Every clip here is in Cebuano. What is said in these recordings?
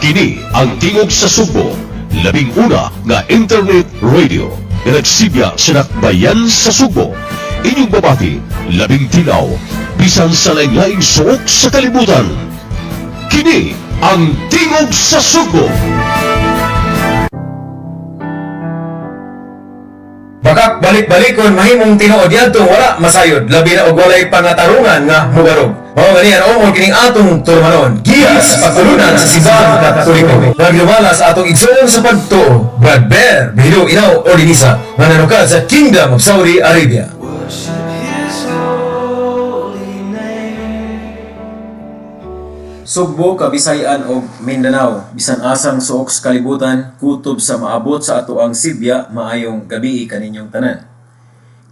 Kini ang Tingog sa Sugbo, labing una nga internet radio nga nagsibya sa dakbayan sa Sugbo. Inyong babati, labing tinaw, bisan sa laing-laing suok sa kalibutan. Kini ang Tingog sa Sugbo. Bakak balik-balikon mahimong tinuod yadto wala masayod, labi na og walay pangatarungan nga mugarog. Mao gani ang umol kining atong tulumanon, giya sa pagtulunan sa Simbahang Katoliko. Naglumala sa atong igsoon sa pagtuo, Brad Bear, Bihido Inaw Ordinisa, nga nanukad sa Kingdom of Saudi Arabia. Worship His holy name. Sugbo, Kabisayan og Mindanao, bisan asang suok sa kalibutan, kutob sa maabot sa ato ang sibya, maayong gabi kaninyong tanan.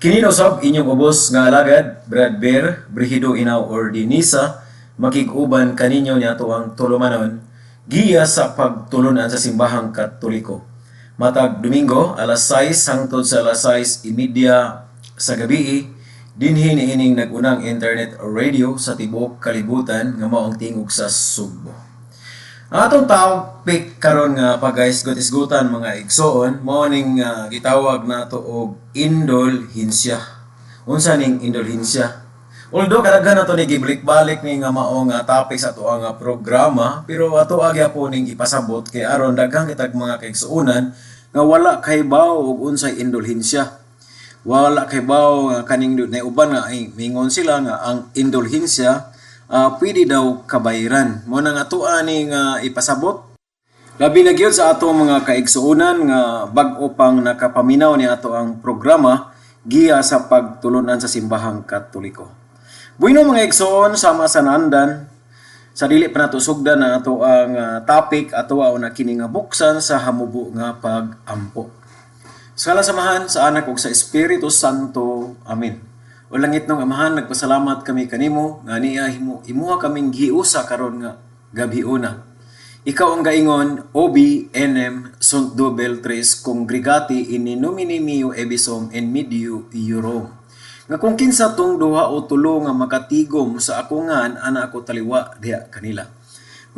Kini usab inyong ubos nga alagad, Brad Bear, Brihido Inaw Ordinisa, makig-uban kaninyo ni ato ang tulumanon, giya sa pagtulunan sa Simbahang Katoliko. Matag Domingo, alas 6 hangtod sa alas 6:30 sa gabi, dinhi niining nag-unang internet radio sa tibuok kalibutan nga mao ang Tingog sa Sugbo. Ang atong topic karon nga pagaisgot-isgutan, mga igsoon, mao ning gitawag nato og indulhensya. Unsa ning indulhensya? Although kadaghan nato ni gibalik-balik ni nga mao nga topic sa ato nga programa, pero ato gyapon ning ipasabot kay aron daghang kitag mga kaigsuonan nga wala kahibaw og unsay indulhensya. Wala kahibaw nga kaning na uban nga ay mingon sila nga ang indulhensya pwede daw kabayran. Mo na nga atoa ni nga ipasabot. Labi na gyud sa ato mga kaigsuonan nga bag-o pang nakapaminaw ni ato ang programa, giya sa pagtulunan sa Simbahang Katoliko. Bueno, mga igsoon, sama sa naandan, sa dili pa nato sugdan na ato ang topic, ato na kini nga buksan sa hamubo nga pag-ampo. Sa ngalan sa Amahan, sa Anak ug sa Espiritu Santo. Amen. O langitnong Amahan, nagpasalamat kami kanimo nga niya himo imuha kaming giusa karon nga gabhiona. Ikaw ang gaingon, "Obi enim sunt duo vel tres congregati in nomine meo ibi sum in medio eorum." Nga kung kinsa tong duha o tulo nga makatigom sa ako ngan, ana ako taliwa diha kanila.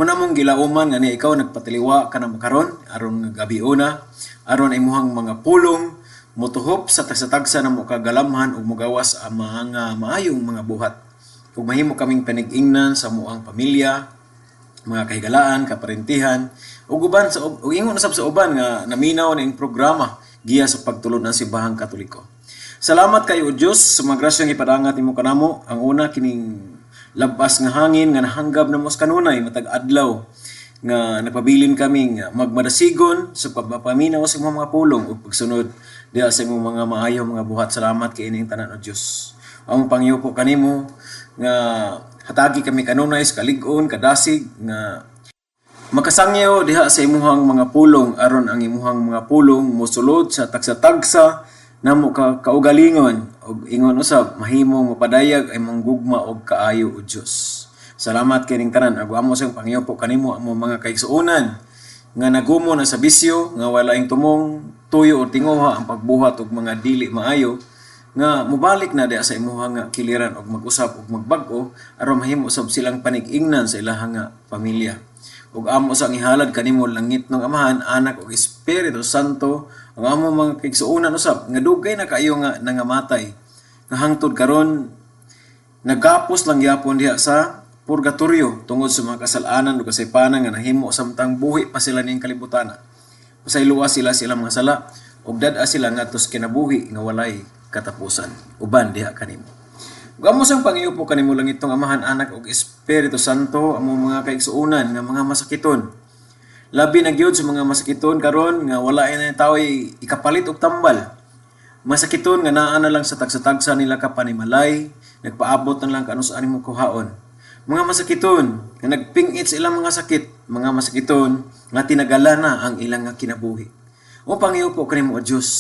Muna mong gilauman nga ni ikaw nagpataliwa ka na makaron aron nga gabiona, aron imuhang mga pulong motuhop sa tagsa-tagsa na mo kagalamhan ug mogawas ang mga maayong mga buhat. Ug mahimo kaming panig-ingnan sa muang pamilya, mga kahigalaan, kaparentihan, ug uban sa ug ingon usab sa uban nga naminaw na ing programa, giya sa pagtulon ng Simbahang Katoliko. Salamat kayo, O Dios, sa mga grasyang ipadangat nimo kanamo. Ang una, kining labas nga hangin nga nahanggab namo sa kanunay matag adlaw nga nagpabilin kami nga magmadasigon sa pagpapaminaw sa imong mga pulong ug pagsunod diha sa imong mga maayo mga buhat. Salamat kay ining tanan, O Dios. Ang pangyupo kanimo nga hatagi kami kanunay sa kalig-on, kadasig nga makasangyaw diha sa imuhang mga pulong, aron ang imuhang mga pulong mosulod sa tagsa-tagsa namo ka kaugalingon ug ingon usab mahimong mapadayag ang imong gugma og kaayo, o Dios. Salamat kining tanan. Ug amo sang pangyupo kanimo amo mga kaigsuonan nga nagumo na sa bisyo, nga wala ing tumong tuyo o tinguha ang pagbuhat og mga dili maayo, nga mobalik na diha sa imuha nga kiliran og mag-usab og magbag-o aron mahimo usab silang panig-ingnan sa ilahang nga pamilya. Ug amo sang ihalad kanimo, langitnong Amahan, Anak ug Espiritu Santo, ang amo mga kaigsuonan usab nga dugay na kaayo nga nangamatay, nga hangtod karon nagapos lang gyapon diha sa purgatorio tungod sa mga kasalanan ug kasaypanan nga nahimo samtang buhi pa sila ning kalibutan. Pasayloa sila sa ilang mga sala ug dad-a sila ngadto sa kinabuhi nga walay katapusan uban diha kanimo. Ug amo sang pangyupo kanimo, langitnong Amahan, Anak ug Espiritu Santo, amo mga kaigsuonan nga mga masakiton. Labi na gyud sa mga masakiton karon nga wala na tao ikapalit og tambal. Masakiton nga naa na lang sa tagsa-tagsa nila ka panimalay, nagpaabot na lang kanu sa animo kuhaon. Mga masakiton nga nagpingit sa ilang mga sakit, mga masakiton nga tinagala na ang ilang nga kinabuhi. O pangyupo kanimo, o Dios,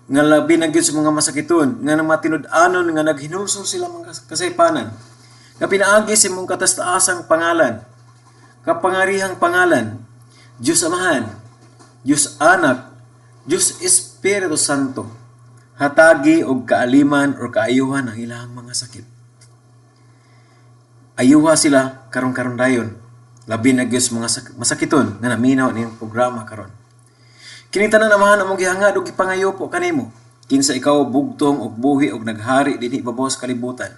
nga labi na gyud sa mga masakiton nga nang matinud-anon nga naghinulsol sila mga kasaypanan, nga pinaagi sa imong kataas-taasang pangalan, kapangarihang pangalan, Diyos Amahan, Diyos Anak, Diyos Espiritu Santo, hatagi og kaaliman or kaayuhan ang ilang mga sakit. Ayuha sila karong-karon dayon. Labi na gyud sa mga masakiton nga naminaw ning programa karon. Kini tanan, Amahan, among gihangad ug gipangayo po kanimo. Kinsa ikaw bugtong og buhi og naghari dinhi ibabaw sa kalibutan.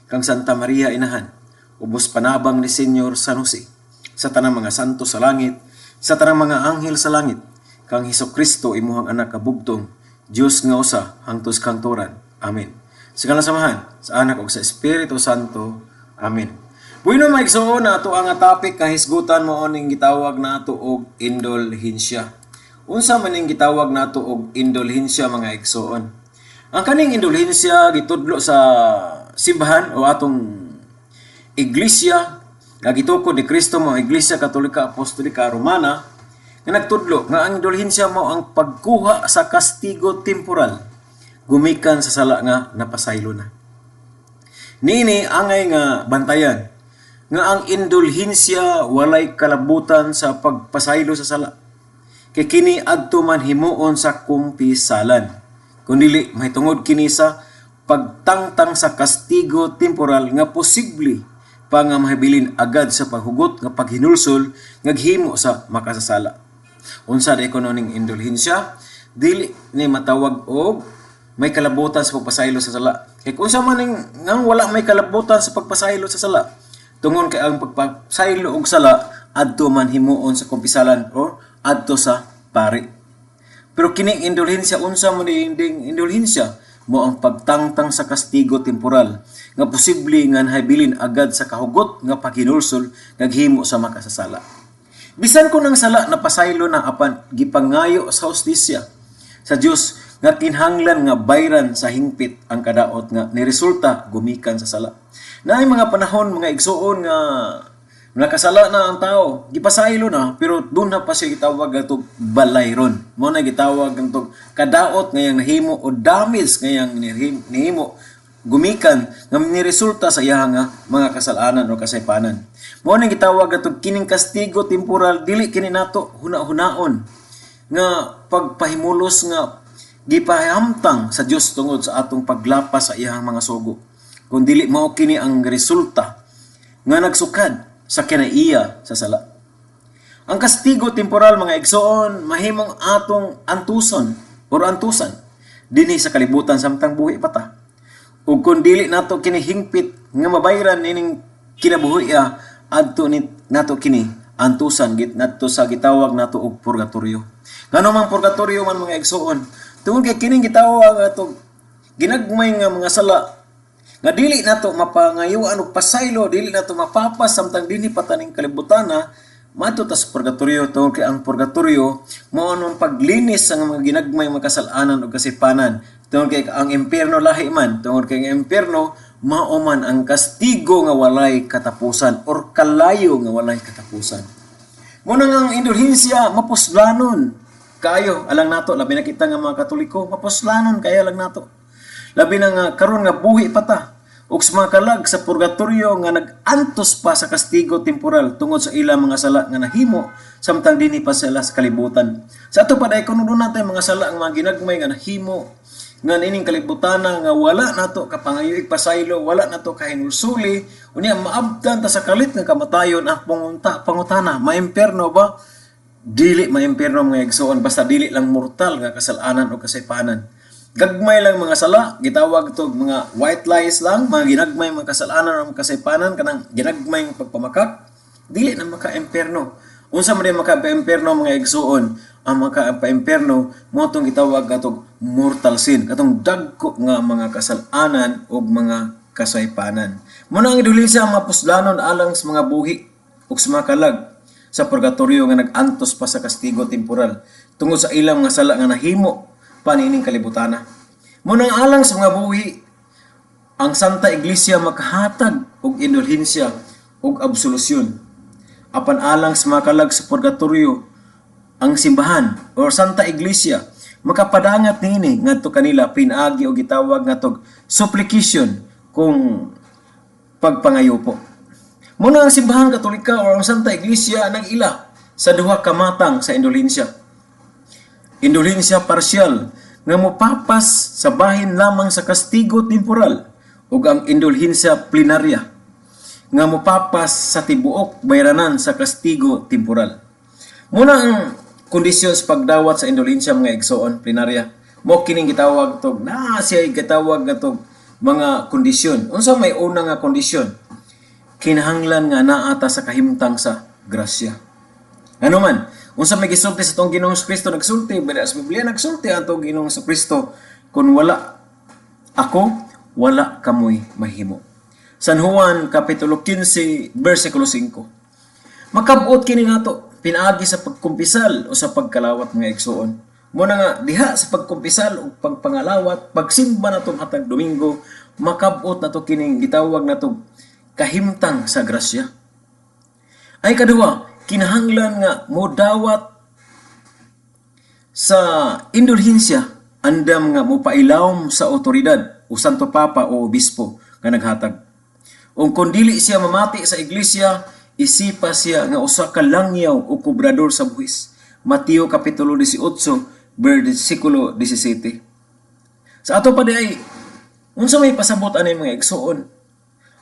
Kang Santa Maria Inahan, ubos panabang ni Senyor San Jose, sa tanang mga santo sa langit, sa tanang mga anghel sa langit, kang Hesus Kristo, imuhang anak kabugtong, Dios nga usa hangtod kahangturan. Amen. Sa ngalan sa Amahan, sa Anak ug sa Espiritu Santo. Amen. Bueno, mga igsoon, na ato ang topic nga hisgutan mao ning gitawag nato og indulhensya. Unsa man ning gitawag nato og indulhensya, mga igsoon? Ang kaning indulhensya gitudlo sa simbahan o atong iglesia nga gitukod ni Kristo, mao Iglesia Katolika Apostolika Romana, nga nagtudlo nga ang indulhensya mao ang pagkuha sa kastigo temporal gumikan sa sala nga napasaylo na. Niini angay nga bantayan nga ang indulhensya walay kalabutan sa pagpasaylo sa sala. Kay kini adto man himuon sa kumpisalan. Kun dili mahitungod kini sa pagtangtang sa kastigo temporal nga posible pa nga mahibilin agad sa paghugot nga paghinulsol nga gihimo sa makasasala. Unsa di kuno ning indulhensya? Dili ni matawag og may kalabutan sa pagpasaylo sa sala. Kay kung unsa man ning ngang wala may kalabutan sa pagpasaylo sa sala? Tungod kay ang pagpasaylo og sala adto man himuon sa kumpisalan or adto sa pari. Pero kining indulhensya, unsa man ning indulhensya? Mao ang pagtangtang sa kastigo temporal nga posible nga nahabilin agad sa kahugot nga paghinulsol nga gihimo sa makasasala. Bisan kung ang sala napasaylo na, apan gipangayo sa hustisya sa Dios nga kinahanglan nga bayran sa hingpit ang kadaot nga niresulta gumikan sa sala. Naay mga panahon, mga igsuon, nga nakasala na ang tao, gipasaylo na, pero duna pa siya gitawag atong balayron. Mao na gitawag ang kadaot ngayang nahimo o damage ngayang nihimo gumikan nga niresulta sa iyang nga mga kasalanan o kasaypanan. Mao na gitawag atong kining kastigo temporal, dili kini nato huna-hunaon nga pagpahimulos nga gipahamtang sa Dios tungod sa atong paglapas sa iyang mga sugo. Kung dili mao kini ang resulta nga nagsukad sa kinaiya sa sala. Ang kastigo temporal, mga igsoon, mahimong atong antuson or antusan dinhi sa kalibutan samtang buhi pa ta. Ug kung dili nato kini hingpit nga mabayran ining kinabuhi, adto ni nato kini antusan git nato sa gitawag nato og purgatorio. Ngano mang purgatorio man, mga igsoon? Tungod kay kining gitawag ato ginagmay nga mga sala nga dili nato mapangayuan og pasaylo, dili nato mapapas samtang dinhi pa ta ning kalibutana, maadto ta sa purgatorio tungod kay ang purgatorio mao ang paglinis sa mga ginagmay mga kasalanan ug kasipanan. Tungod kay ang impierno lahi man, tungod kay ang impierno mao man ang kastigo nga walay katapusan or kalayo nga walay katapusan. Mao na nga ang indulhensiya mapuslanon kaayo alang nato, labi na kita nga mga Katoliko, mapuslanon kaayo alang nato. Labi na nga karon nga buhi pa ta, ug sa mga kalag sa purgatorio nga nag-antos pa sa kastigo temporal tungod sa ilang mga sala nga nahimo samtang dinhi pa sila sa kalibutan. Sa ato pa kuno duna tay mga sala, ang mga ginagmay nga nahimo nga nining kalibutana nga wala nato kapangayo pasaylo, wala nato kahinulsuli, unya maabtan ta sa kalit nga kamatayon. Ang pangutana, maimpierno ba? Dili maimpierno, mga igsoon, basta dili lang mortal nga kasalanan o kasaypanan. Gagmay lang mga sala, gitawag to mga white lies lang, mga ginagmay mga kasalanan o mga kasaypanan, kanang ginagmay nga pagpamakak, dili na maka-impierno. Unsa man maka-impierno, mga igsuon? Ang maka-impierno mao tong gitawag atong mortal sin, katong dagko nga mga kasalanan ug mga kasaypanan. Mao na ang indulhensiya mapuslanon alang sa mga buhi ug sa mga kalag sa purgatorio nga nag-antos pa sa kastigo temporal tungod sa ilang mga sala nga nahimo pa niining kalibutana. Mao nang alang sa mga buhi, ang Santa Iglesia makahatag og indulhensiya ug absolusyon. Apan alang sa mga kalag sa purgatorio, ang simbahan or Santa Iglesia makapadangat niini ngadto kanila pinaagi og gitawag nga tog supplication kung pagpangayopo. Mao na ang Simbahan Katolika o ang Santa Iglesia nag-ila sa duha ka matang sa indulhensiya. Indulhensiya parsyal nga mopapas sa bahin lamang sa kastigo temporal ug ang indulhensiya plenarya nga mopapas sa tibuok bayranan sa kastigo temporal. Muna ang kondisyon sa pagdawat sa indulhensya, mga igsoon, plenarya. Mo kining gitawag tog na siya gitawag nga tog mga kondisyon. Unsa may una nga kondisyon? Kinahanglan nga naa ta sa kahimtang sa grasya. Ano man, unsa may gisulti sa atong Ginoong Kristo, nagsulti ba sa Biblia, nagsulti ang atong Ginoong Kristo, "Kung wala ako, wala kamoy mahimo." San Juan kapitulo 15 bersikulo 5. Makabot kini nato pinaagi sa pagkumpisal o sa pagkalawat, mga igsoon. Muna nga diha sa pagkumpisal o pagpangalawat, pagsimba nato matag Domingo, makabot nato kining gitawag nato kahimtang sa grasya. Ay kaduha, kinahanglan nga modawat sa indulhensya andam nga mopailawom sa otoridad o Santo Papa o Obispo nga naghatag. Ug kung dili siya mamati sa iglesia, isipa siya nga usa ka langyaw o kobrador sa buhis. Mateo kapitulo 18 bersikulo 17. Sa ato pa di ay unsa may pasabot ani, mga igsoon?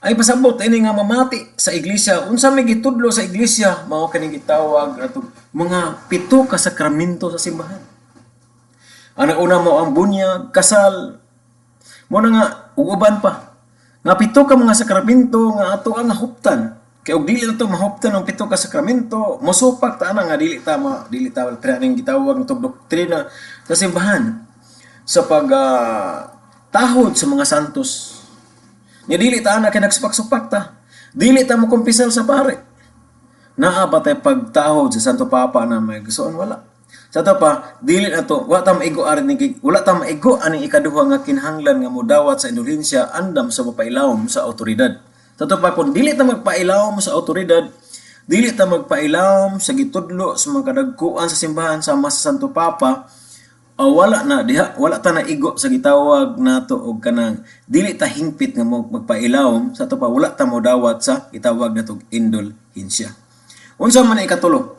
Ay pasabot ini nga mamati sa iglesia, unsa may gitudlo sa iglesia, mao kaning gitawag ato mga pito ka sakramento sa simbahan. Ang una mo ang bunyag, kasal, mo na nga ug uban pa. Nga pito ka mga sakramento nga ato ang huptan. Kay og dili nato mahuptan ang pito ka sakramento, mosupak ta ana nga dili ta pero gitawag nga doktrina sa simbahan sa pag tahod sa mga santos. Nga dili ta ana kay nagsupak-supak ta. Dili ta mo kumpisal sa pare. Naa ba tay pagtahod sa Santo Papa na may gustoon? Wala. Sa ato pa, dili na to, wala ta maigo arin ni wala ta maigo aning ikaduha nga kinahanglan nga modawat sa indulhensya andam sa mapailawom sa awtoridad. Sa ato pa, kung dili ta magpailawom sa awtoridad, dili ta magpailawom sa gitudlo sa mga kadagkuan sa simbahan sama sa Santo Papa, wala na diha, wala ta naigo sa gitawag nato og kanang dili ta hingpit nga mo magpailawom. Sa ato pa, wala ta modawat sa gitawag nato og indulhensya. Unsa man ang ikatulo?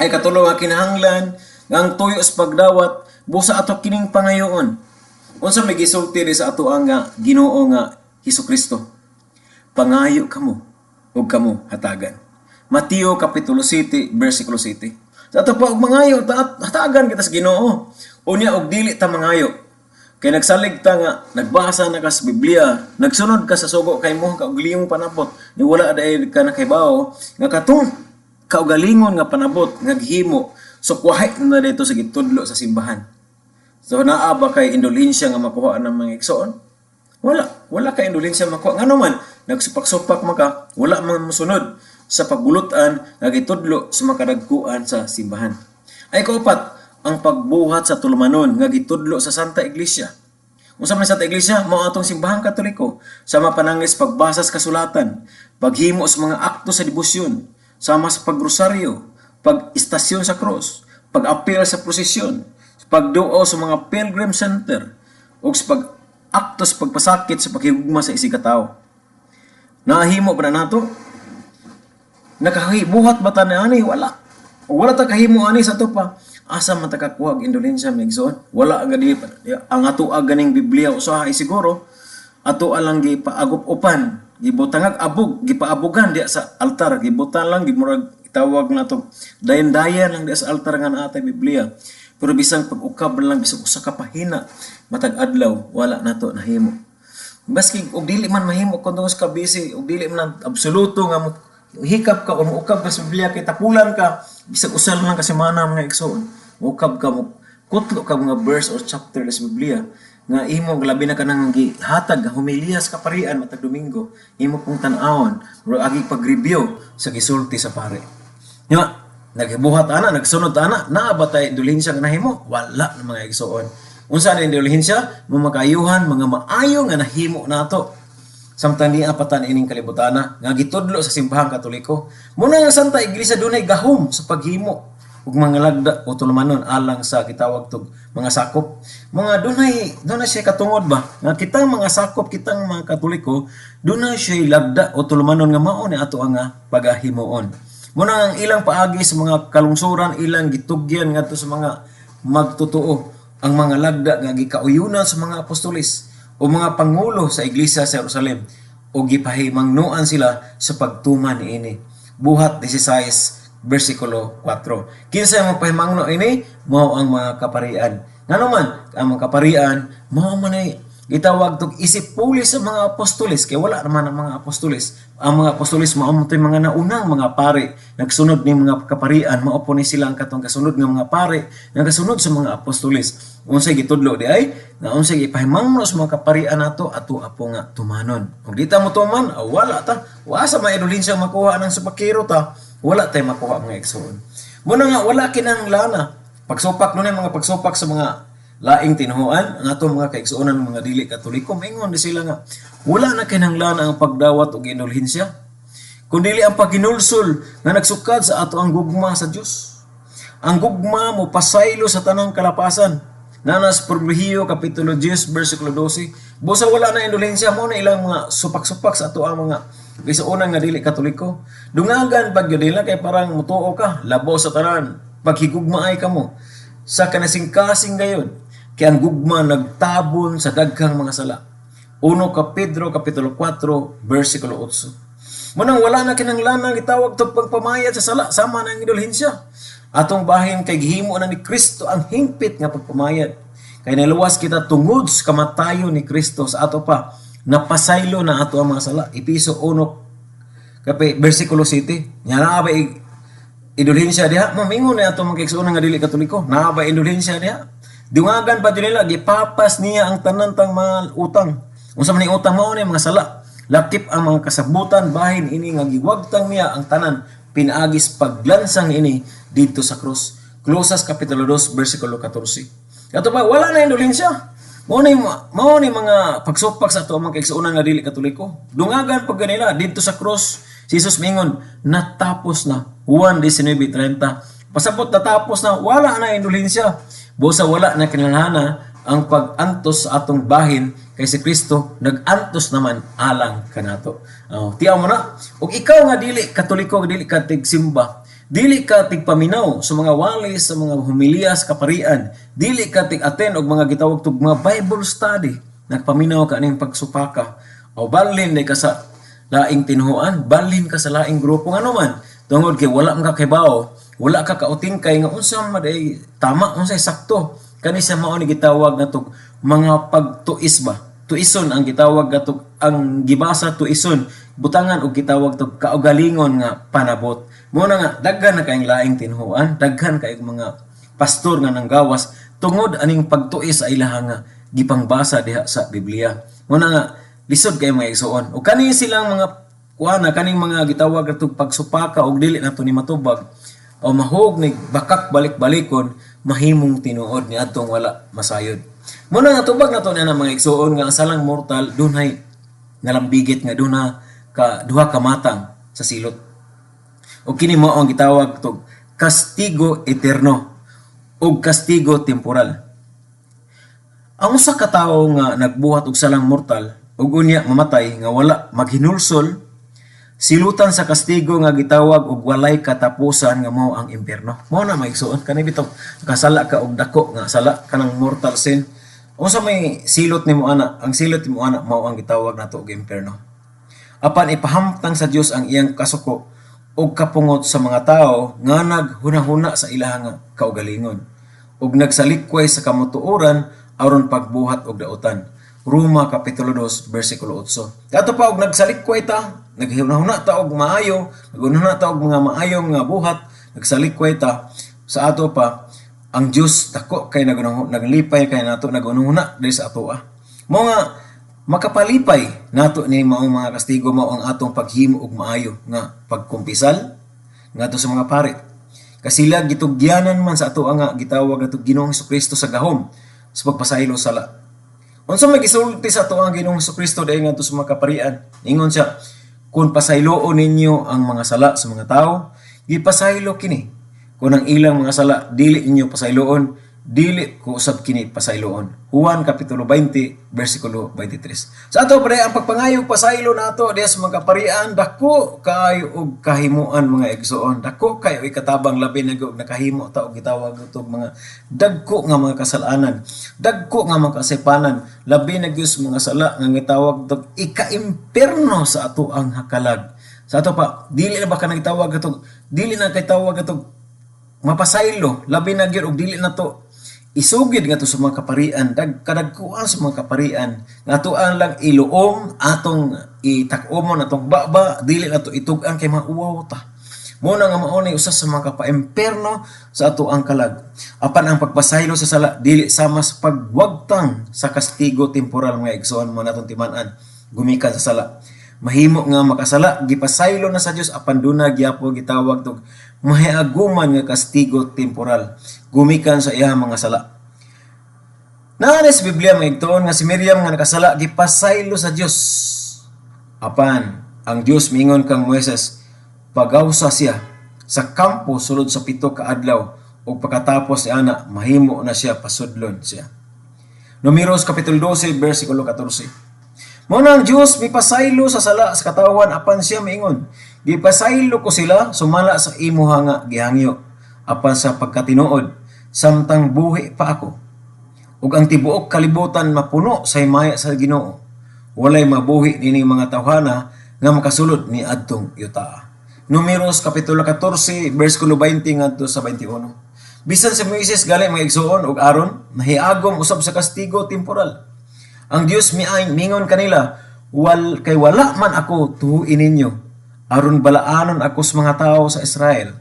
Ay katulo nga kinahanglan nga ang tuyo sa pagdawat busa ato kining pangayoon. Unsa may gisulti ri sa ato ang nga Ginoo nga Hesukristo? "Pangayo kamo ug kamo hatagan." Mateo kapitulo 7 bersikulo 7. Sa ato pa, og mangayo ta, hatagan kita sa Ginoo. Unya og dili ta mangayo. Kay nagsalig ta nga nagbasa na ka sa Biblia, nagsunod ka sa sugo kay mo kaugalingong panabot, ni wala dahil ka nakahibaw nga katong kaugalingon nga panabot nga gihimo sukwahi na dito sa gitudlo sa simbahan. So naa ba kay indulhensya nga makuha ng mga igsoon? Wala. Wala kay indulhensya makuha. Ngano man, nagsupak-supak man ka, wala man mosunod sa pagulutan nga gitudlo sa makadagkuan sa simbahan. Ay kaupat, ang pagbuhat sa tulumanon nga gitudlo sa Santa Iglesia. Unsa man Santa Iglesia? Mao atong simbahang Katoliko. Sama panangis pagbasa sa kasulatan, paghimo sa mga akto sa debosyon, sama sa pagrosaryo, pag-istasyon sa krus, pag-apil sa prosesyon, pagduo sa mga pilgrim center, ug sa pag-akto sa pagpasakit sa paghigugma sa isigkatawo. Nahimo ba na nato? Nakahibuhat ba ta ani? Wala. Wala ta kahimo ani, sa ato pa, asa man ta kakuha og indulhensya, mga igsoon? Wala ang gani ang ato ganing Biblia, usahay siguro ato lang gipaagop-upan, gibutangag abog, gipaabogan diya sa altar, gibutan lang, gimurag tawag nato dayan-dayan lang diya sa altar nga naa tay Biblia. Pero bisang pag-ukab lang bisag usa ka pahina matag adlaw, wala nato nahimo. Baski og dili man mahimo kung tungod ka busy og dili man absoluto nga mo hikap ka o moukab ka sa Biblia kay tapulan ka, bisag usa lang ka semana, mga igsoon, moukab ka, mo kutlo ka mga verse or chapter sa Biblia nga imo labi na kanang gihatag nga homilya sa kaparian matag Domingo, imo pong tan-awon ro agi pag-review sa gisulti sa pare. Nga nagbuhat ana, nagsunod ana, naa ba tay indulhensya nga nahimo? Wala na, mga igsoon. Unsa na indulhensya? Mga kaayuhan, mga maayo nga nahimo nato samtang niya patan ining kalibutana nga gitudlo sa simbahang Katoliko. Muna nga Santa Iglesia dunay gahom sa paghimo ug mga lagda o tulumanon alang sa gitawag tog mga sakop. Mga dunay siya katungod ba nga kitang mga sakop, kitang mga Katoliko, dunay siya lagda o tulumanon nga mao ni ato ang pagahimuon. Muna ang ilang paagi sa mga kalungsuran, ilang gitugyan ngadto sa mga magtotoo ang mga lagda nga gikauyunan sa mga apostoles o mga pangulo sa iglesia sa Jerusalem. O gipahimangnoan sila sa pagtuman niini. Buhat 16 versikulo 4. Kinsa mo pahimangno ini? Mao ang mga kaparian. Ngano man ang mga kaparian mao man ay gitawag tog isip pulis sa mga apostoles, kay wala naman ang mga apostoles. Ang mga apostoles mao man to'y mga naunang mga pare. Nagsunod ni mga kaparian, mao po ni sila ang katong kasunod nga mga pare nga kasunod sa mga apostoles. Unsay gitudlo di ay nga unsay gipahimangno sa mga kaparian nato, ato apo nga tumanon. Kung di ta mo tuman, ah, wala ta. Wa sa mga indulhensya makuha ng supakiro ta, wala tay makuha, mga igsoon. Muna nga wala kinahanglan pagsupak nun, mga pagsupak sa mga laing tinuhuan. Ang atong mga kaigsuonan, mga dili Katoliko, maingon di sila nga wala na kinahanglan ang pagdawat og indulhensya kun dili ang paghinulsol nga nagsukad sa ato ang gugma sa Dios. Ang gugma mo pasaylo sa tanang kalapasan. Nanas Proverbio kapitulo 10 versikulo 12. Busa wala na indulhensya, mo na ilang mga supak-supak sa ato ang mga gisuonan nga dili Katoliko. Dungagan pag yun nila kay parang mutuo ka, labaw sa tanan, paghigugmaay kamo sa kanasing-kasing gayon, kay ang gugma nagtabon sa daghang mga sala. 1 ka Pedro kapitulo 4 versikulo 8. Munang wala na kinahanglan ang gitawag tog pagpamayad sa sala sama ng indulhensya. Atong bahin kay gihimo na ni Kristo ang hingpit nga pagpamayad. Kay naluwas kita tungod sa kamatayon ni Kristo, sa ato pa napasaylo na ato ang mga sala. Epeso 1 kape versikulo 7. Nya naa ba indulhensya diha? Mamingon na ato mga kaigsuonan nga dili Katoliko. Naa ba indulhensya diha? Dungagan pa jud nila, gipapas niya ang tanan tang mga utang. Unsa man ning utang? Mao ni mga sala. Lakip ang mga kasabutan bahin ini nga giwagtang niya ang tanan pinaagis paglansang ini didto sa krus. Kolosas kapitulo 2 versikulo 14. Ato pa wala na indulhensya. Mao ni mga pagsupak sa ato ang mga kaigsuonan nga dili Katoliko. Dungagan pag ganila didto sa krus si Jesus mingon, "Natapos na." Juan 19:30. Pasabot natapos na, wala na indulhensya. Busa wala na kinahanglan ang pag-antos sa atong bahin kay si Kristo nag-antos naman alang kanato. Oh, tiyaw mo na. Ug ikaw nga dili Katoliko, dili ka tigsimba, dili ka tigpaminaw sa mga wali, sa mga homiliyas kaparian, dili ka tig-attend og mga gitawag tog mga Bible study, nagpaminaw ka aning pagsupaka o balhin ka sa laing tinuhuan, balhin ka sa laing grupo, ngano man, tungod kay wala man ka kahibaw, wala ka kautingkay nga unsa man day tama, unsay sakto. Kani sa mao ni gitawag nga tog mga pagtuis ba. Tuison ang gitawag nga ang gibasa, tuison, butangan og gitawag tog kaugalingon nga panabot. Mo na nga daghan na kayong laing tinuhuan, daghan kayong mga pastor nga nanggawas tungod aning pagtuis sa ilaha nga gipangbasa diha sa Biblia. Mo na nga lisod kay mga igsuon. O kani silang mga kuana, kaning mga gitawag nga pagsupaka og dili nato ni matubag o mahog ni bakak balik-balikon, mahimong tinuod ni adtong wala masayod. Muna nga tubag nato na mga igsuon nga ang salang mortal dunay nalambigit nga duna ka duha ka matang sa silot. O kini mao ang gitawag tog kastigo eterno o kastigo temporal. Ang usa ka tawo nga nagbuhat og salang mortal ug unya mamatay nga wala maghinulsol, silutan sa kastigo nga gitawag og walay katapusan nga mao ang impyerno. Mao na, mga igsuon, kani bitaw kasala ka og dako nga sala, kanang mortal sin. Unsa may silot nimo ana? Ang silot nimo ana mao ang gitawag nato og impyerno. Apan ipahamtang sa Dios ang iyang kasuko ug kapungot sa mga tawo nga naghunahuna sa ilahang kaugalingon ug nagsalikway sa kamutuoran aron pagbuhat og dautan. Roma kapitulo 2 versikulo 8. Kato pa og nagsalikway ta, naghunahuna ta og maayo, naghunahuna ta og mga maayong nga buhat, nagsalikway ta sa ato pa, ang Dios dako kay naglipay kay nato naghunahuna diri sa atoa. Mao nga makapalipay nato ni maong mga kastigo mao ang atong paghimo og maayo nga pagkumpisal ngadto sa mga pare. Kasila gitugyanan man sa ato nga gitawag nato Ginoong Kristo sa gahom sa pagpasaylo sala. Unsa may gisulti sa ato ang Ginoong Kristo dahil ngadto sa mga kaparian? Ingon siya, "Kung pasayloon ninyo ang mga sala sa mga tao, gipasaylo kini. Kung ang ilang mga sala dili ninyo pasayloon, Dili ko usab kini pasayloon. Juan kapitulo 20 bersikulo 23. Sa ato pre, ang pagpangayo pasaylo nato diha sa mga kaparian, dako kaayo og kahimuan, mga igsoon. Dako kayo ikatabang, labi na og nakahimo ta og gitawag og mga dagko nga mga kasalanan. Dagko nga mga kasaypanan, labi na gyud sa mga sala nga gitawag og ika-impierno sa ato ang hakalag. Sa ato pa, dili na ba ka nagtawag atong dili na kay tawag atong mapasaylo, labi na gyud og dili na to isugid ngadto sa mga kaparian, kadagkuan sa mga kaparian nga atoan lang iluom, atong itak-omon atong baba, dili na to itug-an kay mauwaw ta. Mo na nga mao ni usa sa mga kapaimperno sa ato ang kalag. Apan ang pagpasaylo sa sala dili sama sa pagwagtang sa kastigo temporal, mga igsoon. Mo natong timan-an gumikan sa sala. Mahimo nga makasala, gipasaylo na sa Dios, apan duna gyapon gitawag tog mahiaguman nga kastigo temporal gumikan sa iyang mga sala. Naa sa Biblia, mga igtuon, nga si Miriam nga nakasala, gipasaylo sa Dios. Apan ang Dios miingon kang Moises, pagawsa siya sa kampo sulod sa 7 ka adlaw ug pagkatapos si ana mahimo na siya pasudlon siya. Numeros kapitulo 12 bersikulo 14. Mao na ang Dios mipasaylo sa sala sa katawhan, apan siya miingon, "Gipasaylo ko sila sumala sa imuha nga gihangyo. Apan sa pagkatinuod, samtang buhi pa ako ug ang tibuok kalibutan mapuno sa himaya sa Ginoo, walay mabuhi nining mga tawhana nga makasulod ni adtong yutaa." Numeros kapitulo 14 bersikulo 20 ngadto sa 21. Bisan si Moises gali, mga igsuon, ug Aaron nahiagom usab sa kastigo temporal. Ang Dios miay mingon kanila, "Wal kay wala man ako tuhuin ninyo aron balaanon ako sa mga tao sa Israel,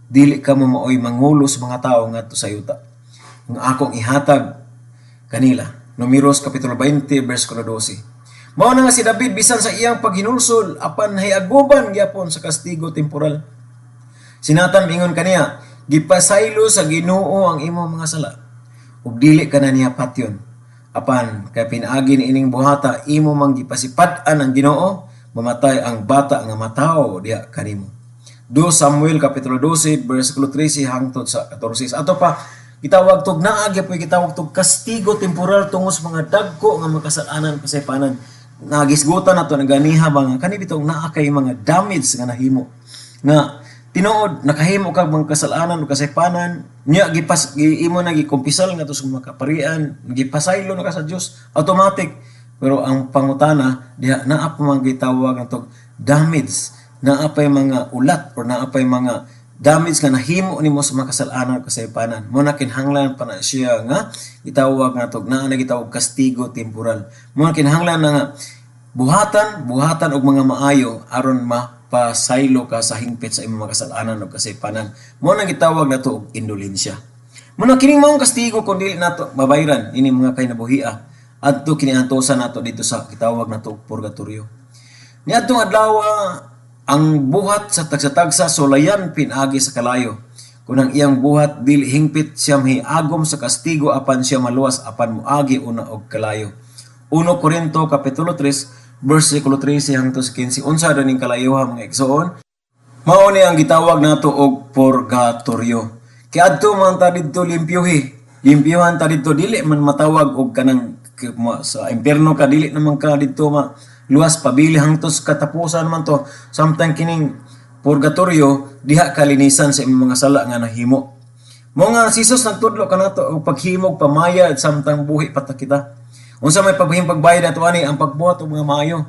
dili kamo maoy mangulo sa mga tao ngadto sa yuta nga akong ihatag kanila." Numeros kapitulo 20 bersikulo 12. Mao na nga si David, bisan sa iyang paghinulsol, apan nahiaguban gyapon sa kastigo temporal. Si Nathan mingon kaniya, "Gipasaylo sa Ginoo ang imong mga sala ug dili ka na niya patyon. Apan kay pinaagi ni ining buhata imo mang gipasipad-an ang Ginoo, mamatay ang bata nga matawo diha kanimo." 2 Samuel kapitulo 12 bersikulo 13 hangtod sa 14. Ato pa, gitawag tog naa gyapoy gitawag tog kastigo temporal tungod sa mga dagko nga mga kasalanan, kasaypanan. Nagisgutan nato naganiha ba nga kani bitong naa kay mga damage nga nahimo nga tinuod nakahimo kag mga kasalanan o kasaypanan nya gipas gi, imo na gikumpisal ngadto sa mga kaparian, gipasaylo na ka sa Dios automatic. Pero ang pangutana diha, naa pa mga gitawag nga damage, naa pay mga ulat or naa pay mga damage nga nahimo nimo sa mga kasalanan o kasaypanan. Mo na kinahanglan pa na siya nga gitawag nga tog naa na gitawag kastigo temporal. Mo na kinahanglan na nga buhatan buhatan og mga maayo aron mapasaylo ka sa hingpit sa imong mga kasalanan o kasaypanan. Mo na gitawag nato og indulensya. Mo na kining maong kastigo, kung dili nato mabayran ini mga kinabuhia, adto kini antosan nato dito sa gitawag nato og purgatorio. Niadtong adlaw, ang buhat sa tagsa-tagsa sulayan pinaagi sa kalayo. Kung ang iyang buhat dili hingpit, siya mahiagom sa kastigo, apan siya maluwas apan moagi una og kalayo. 1 Korinto kapitulo 3 bersikulo 13 hangtod sa 15. Unsa ning kalayoha, mga igsoon? Mao ni ang gitawag nato og purgatorio. Kay adto man ta didto limpyuhi. Limpyuhan ta didto, dili man matawag og kanang sa impierno ka, dili naman ka didto ma luwas pabili hangtod sa katapusan man to. Samtang kining purgatorio, diha kalinisan sa imong mga sala nga nahimo. Mo nga si Jesus nagtudlo kanato og paghimog pamayad samtang buhi pa ta kita. Unsa may paghimog pagbayad nato ani? Ang pagbuhat og mga maayo.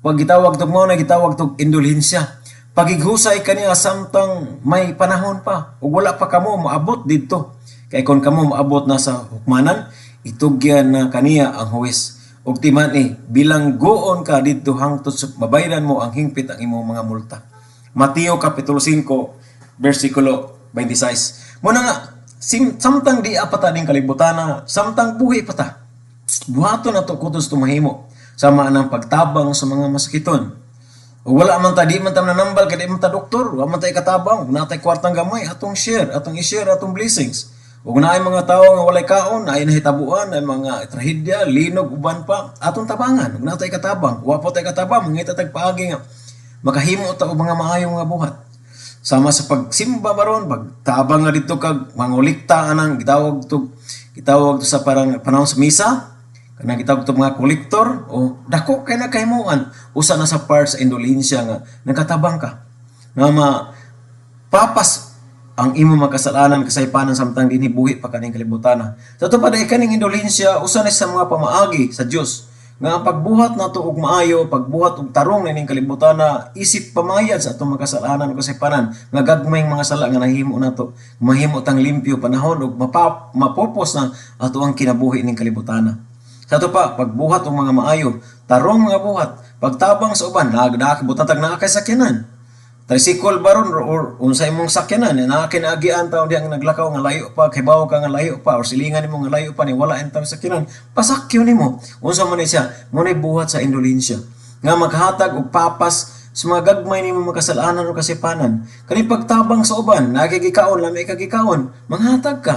Pag gitawag tog mao na gitawag tog indulhensya. Pagighusay kaniya samtang may panahon pa ug wala pa kamo maabot didto. Kay kon kamo maabot na sa hukmanan, itugyan na kaniya ang huwes. Ug timan-i, bilanggoon ka didto hangtod sa mabayran mo ang hingpit ang imong mga multa. Mateo kapitulo 5 bersikulo 26. Mo na nga samtang di pa ta ning kalibutana, samtang buhi pa ta, buhaton nato kutos tumahimo sama ng pagtabang sa mga masakiton. O wala man ta, di man ta nanambal kay di man ta doktor, wa man ta ikatabang, ug naa tay kwartang gamay, atong share, atong i-share atong blessings. Ug naay mga tawo nga walay kaon, naay nahitabuan, naay mga trahedya, linog, uban pa, atong tabangan, ug naa tay katabang. Wa po tay katabang, mangita tag paagi nga makahimo ta og mga maayong nga buhat. Sama sa pagsimba baron, pagtabang nga dito kag mangulikta anang gitawag to sa parang panahon sa misa, kanang gitawag to mga kolektor o dako kay na kahimuan, usa na sa part sa indulhensya nga nagkatabang ka nga ma papas ang imong mga kasalanan, kasaypanan, samtang dinhi buhi pa kaning kalibutan. Sa ato pa dai, kaning indulhensya usa ni sa mga pamaagi sa Dios nga ang pagbuhat nato og maayo, pagbuhat og tarong nining kalibutan, isip pamayad sa atong mga kasalanan ug kasaypanan nga gagmayng mga sala nga nahimo nato, mahimo tang limpyo panahon ug mapopos na ato ang kinabuhi ning kalibutan. Sa ato pa, pagbuhat og mga maayo, tarong mga buhat, pagtabang sa uban, nagdakabutang tag naa kay sakyanan, tricycle baron or unsa imong sakyanan, naa kinaagian taon diha nga naglakaw nga layo pa, kibaw ka nga layo pa or silingan nimo nga layo pa ni wala intawon sakyanan, pasakyo nimo. Unsa man ni siya, mo nay buhat sa indulhensya nga maghatag og papas sa mga gagmay nimo mga kasalanan o kasipanan. Kani pagtabang sa uban, nagigikaon, lami kagikaon, manghatag ka.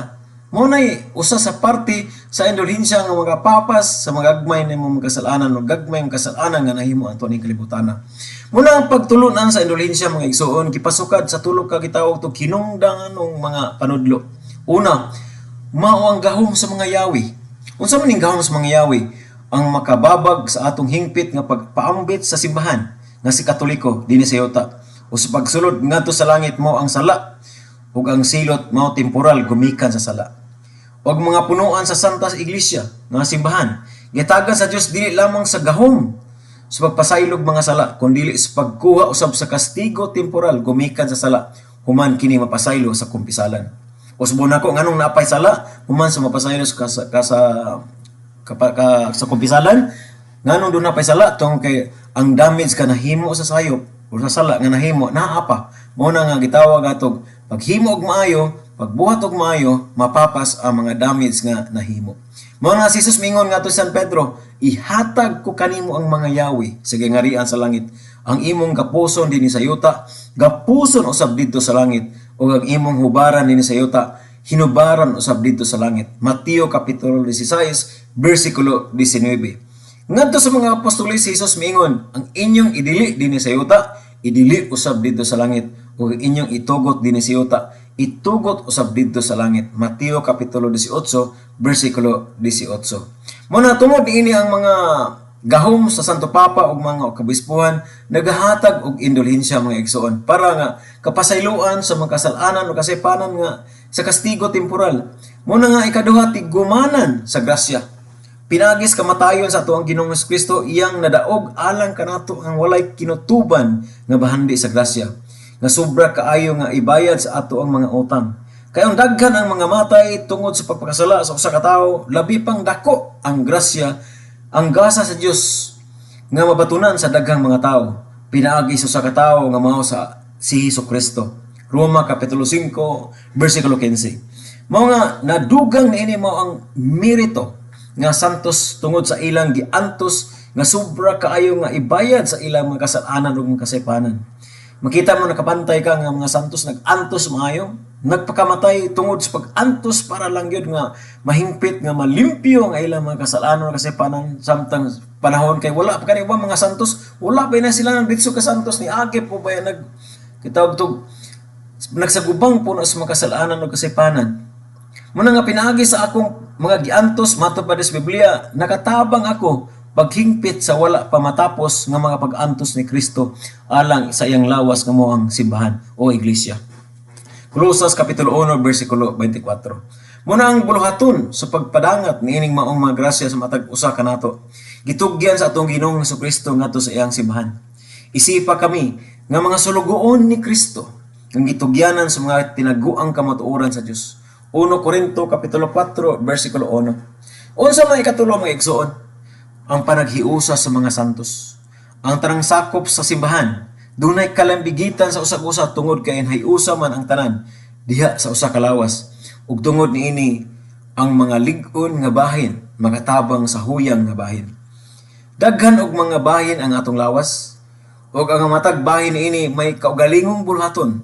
Mao nay usa sa parte sa indulhensya nga mga papas sa mga gagmay nimo mga kasalanan o gagmay mga kasalanan nga nahimo ato ning kalibutan. Muna ang pagtulunan sa indulhensya, mga igsoon, gipasukad sa tulo ka gitawag to kinungdangan ng mga panudlo. Una, mao ang gahom sa mga yawi. Unsa man ning gahom sa mga yawi? Ang makababag sa atong hingpit nga pagpaambit sa simbahan nga si Katoliko dinhi sa yuta o sa pagsulod ngadto sa langit mo ang sala ug ang silot mao temporal gumikan sa sala. Og mga punuan sa Santa Iglesia nga simbahan, gitagan sa Dios dili lamang sa gahom sa pagpasaylog mga sala, kundi sa pagkuha usab sa kastigo temporal gumikan sa sala human kini mapasaylo sa kumpisalan. Usbon nako nganong napay sala human sa mapasaylo sa ka, ka, sa kapa, ka, sa kumpisalan, nganong doon napay sala, tungod kay ang damage ka nahimo sa sayop o sa sala nga nahimo naa pa. Mao na nga gitawag atog paghimo og maayo, pagbuhat og maayo, mapapas ang mga damage nga nahimo. Mao na si Jesus mingon ngadto San Pedro, "Ihatag ko kanimo ang mga yawi sa gingarian sa langit. Ang imong gapuson dinhi sa yuta, gapuson usab didto sa langit, ug ang imong hubaran dinhi sa yuta, hinubaran usab didto sa langit." Mateo kapitulo 16 bersikulo 19. Ngadto sa mga apostoles si Jesus miingon, "Ang inyong idili dinhi sa yuta, idili usab didto sa langit, ug ang inyong itugot dinhi sa yuta, itugot usab didto sa langit." Mateo kapitulo 18 bersikulo 18. Mao na tungod niini, ang mga gahom sa Santo Papa ug mga kabispuhan nagahatag og indulhensya, mga igsoon, para nga kapasayloan sa mga kasalanan o kasaypanan nga sa kastigo temporal. Mao na nga ikaduha, tigumanan sa grasya. Pinagis kamatayon sa atoang Ginoong Kristo, iyang nadaog alang kanato ang walay kinutuban nga bahandi sa grasya nga sobra kaayo nga ibayad sa ato ang mga utang. Kay ang daghan ang mga matay tungod sa pagpakasala sa usa ka tawo, labi pang dako ang grasya, ang gasa sa Dios nga mabatunan sa daghang mga tawo pinaagi sa usa ka tawo nga mao sa si Hesus Kristo. Roma kapitulo 5 bersikulo 15. Mao nga nadugang niini mao ang merito nga santos tungod sa ilang giantos nga sobra kaayo nga ibayad sa ilang mga kasalanan ug mga kasaypanan. Makita mo nakapantay ka nga mga santos nag-antos maayo, nagpakamatay tungod sa pag-antos para lang gyud nga mahingpit nga malimpyo ang ilang mga kasalanan ug kasaypanan, samtang panahon kay wala pa kani mga santos, wala pa na sila nang ditso ka santos ni agi po ba nag kitawag tog nagsagubang po na sa mga kasalanan ug kasaypanan. Muna nga pinaagi sa akong mga giantos, matod pa sa Biblia, nakatabang ako paghingpit sa wala pa matapos nga mga pag-antos ni Kristo alang sa iyang lawas nga mao ang simbahan o iglesia. Kolosas kapitulo 1 bersikulo 24. Muna ang buluhaton sa pagpadangat niining maong mga grasya sa matag usa kanato, gitugyan sa atong Ginoong Kristo ngadto sa iyang simbahan. Isipa kami nga mga sulugoon ni Kristo ang gitugyanan sa mga tinaguang kamatuoran sa Dios. 1 Korinto kapitulo 4 bersikulo 1. Unsa may ikatulo, mga igsoon? Ang panaghiusa sa mga santos. Ang tanang sakop sa simbahan dunay kalambigitan sa usag-usa tungod kay hiusa man ang tanan diha sa usa ka lawas. Ug tungod niini, ang mga lig-on nga bahin makatabang sa huyang nga bahin. Daghan og mga bahin ang atong lawas ug ang matag bahin niini may kaugalingong buluhaton.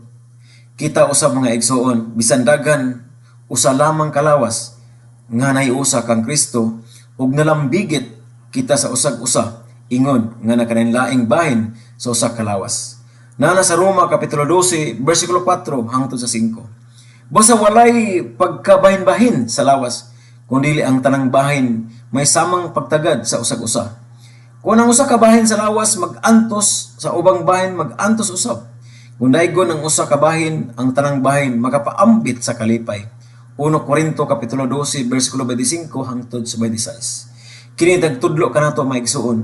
Kita usab, mga igsoon, bisan daghan, usa lamang kalawas nga nahiusa kang Kristo ug nalambigit kita sa usag-usa ingon nga nakalainlaing bahin sa usa ka lawas. Naa sa Roma Kapitulo 12, versikulo 4 hangtod sa 5. Basta walay pagkabahin-bahin sa lawas, kundi ang tanang bahin may samang pagtagad sa usag-usa. Kung ang usa ka bahin sa lawas mag-antos sa ubang bahin, mag-antos usab. Kung daigon ang usa ka bahin, ang tanang bahin makapaambit sa kalipay. 1 Korinto Kapitulo 12 versikulo 25 hangtod sa 26. Kini nagtudlo kanato, mga igsuon,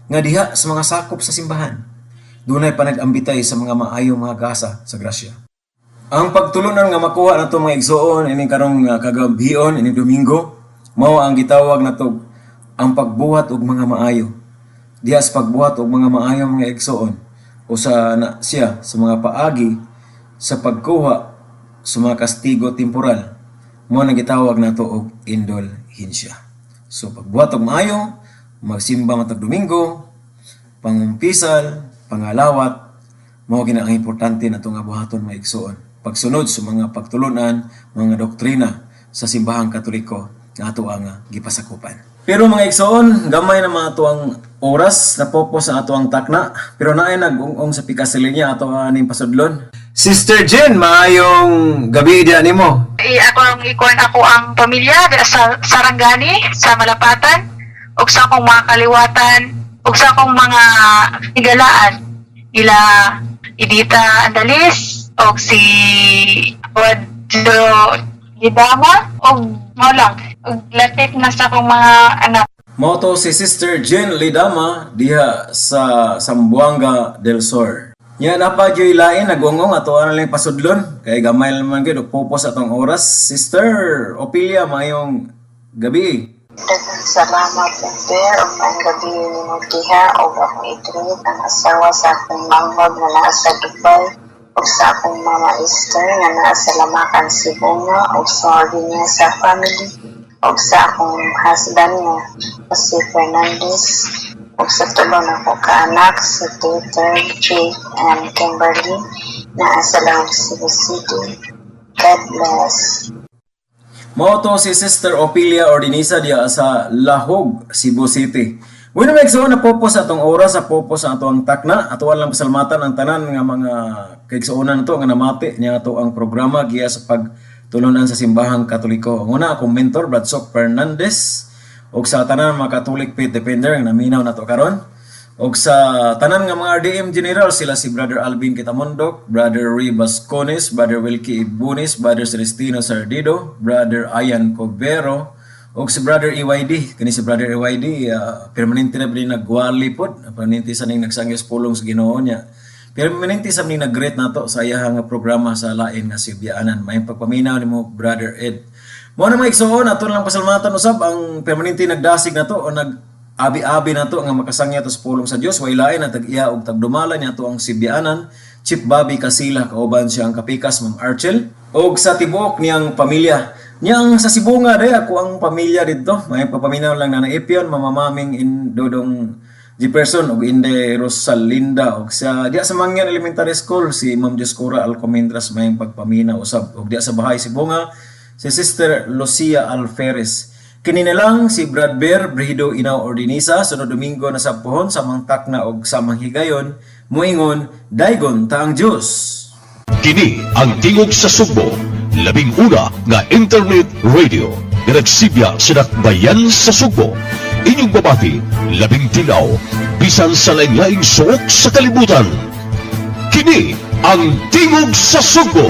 nga diha sa mga sakop sa simbahan dunay panag-ambitay sa mga maayong mga gasa sa grasya. Ang pagtulunan nga makuha nato, mga igsuon, ining karong kagabhion, ining Domingo, mao ang gitawag nato ang pagbuhat og mga maayo. Diha sa pagbuhat og mga maayo, mga igsuon, usa na siya sa mga paagi sa pagkuha sa mga kastigo temporal, mao nang gitawag nato og indulhensya. So pagbuhat og maayo, magsimba matag Domingo, pangumpisal, pangalawat, mao gina ang importante nato nga buhaton, mga igsuon. Pagsunod sa mga pagtulunan, mga doktrina sa Simbahang Katoliko nga ato ang gipasakupan. Pero mga igsuon, gamay na mga ato ang oras, napopos ang ato ang takna, pero naay nag-ung-ong sa pikas sa linya, ato aning pasudlon. Sister Jen, maayong gabi diya nimo. Ako ang ikuan, ako ang pamilya sa Sarangani, sa Malapatan, ug sa akong mga kaliwatan, ug sa akong mga higalaan ila Edita Andalis og si Wadjo Gidama, og mao lang, ug latit na sa akong mga anak. Mao to si Sister Jen Lidama diha sa Zamboanga del Sur. Nya napa dyo'y lain nagungong, ato na lang pasudlon kay gamay naman gyud ug pupos atong oras. Sister Ophelia, maayong gabi. Daghang salamat, Bear, ug maayong gabi nimo diha, ug akong i-greet ang asawa sa akong manghod nga naa sa Dubai, ug sa akong mama Esther nga naa sa Lamakan, Sibonga, ug sa sa family, ug sa akong husband nga si Fernandez, ug sa tulo nako ka anak, si Peter, Jake and Kimberly, naa sa Lahug, Cebu City. God bless. Mao to si Sister Ophelia Ordinisa diha sa Lahug, Cebu City. Bueno, mga igsoon, napopos atong oras, napopos ang atong takna. Ato lang pasalamatan ang tanan nga mga kaigsuonan nato nga namati niya ato ang programa giya sa pagtulunan sa Simbahang Katoliko. Ang una, akong mentor, Brad Sok Fernandez, ug sa tanan mga Catholic Faith Defender nga naminaw nato karon. Og sa tanan nga mga RDM General, sila si Brother Alvin Kitamondok, Brother Ray Bascones, Brother Wilkie Ibunis, Brother Celestino Sardido, Brother Ian Covero, og si Brother EYD. Kani si Brother EYD, permanente na ba nagwali pod, permanente sa ning nagsangyo sa pulong sa Ginoo niya. Permanente sa ning nag-greet nato sa iyahang nga programa sa lain nga sibyaanan. Maayong pagpaminaw nimo, Brother Ed. Mao na, mga igsoon, ato lang pasalamatan usab ang permanente nagdasig nato o nag abi-abi nato nga makasangya to sa pulong sa Dios. Way lain ang tag-iya og tagdumala niya ato ang sibyaanan, Chief Bobby Casila, kauban siya ang kapikas Ma'am Archel og sa tibuok niyang pamilya. Niyang sa Sibonga day ako ang pamilya didto. May papaminaw lang na Epion, Mama Maming in Dodong Jefferson ug Inde Rosalinda, og sa diya sa Mangyan Elementary School si Ma'am Dioscura Alcomendras, may pagpaminaw usab, og diya sa bahay Sibonga si Sister Lucia Alferes. Kini na lang si Brad Bear Brigido Inaw Ordinisa, sunod Domingo na sa puhon sa takna og samang higayon moingon, daygon ta ang Dios. Kini ang Tingog sa Sugbo, 11 nga internet radio nga nagsibya sa dakbayan sa Sugbo. Inyong babati, labing tilaw, bisan sa laing-laing suok sa kalibutan. Kini ang Tingog sa Sugbo.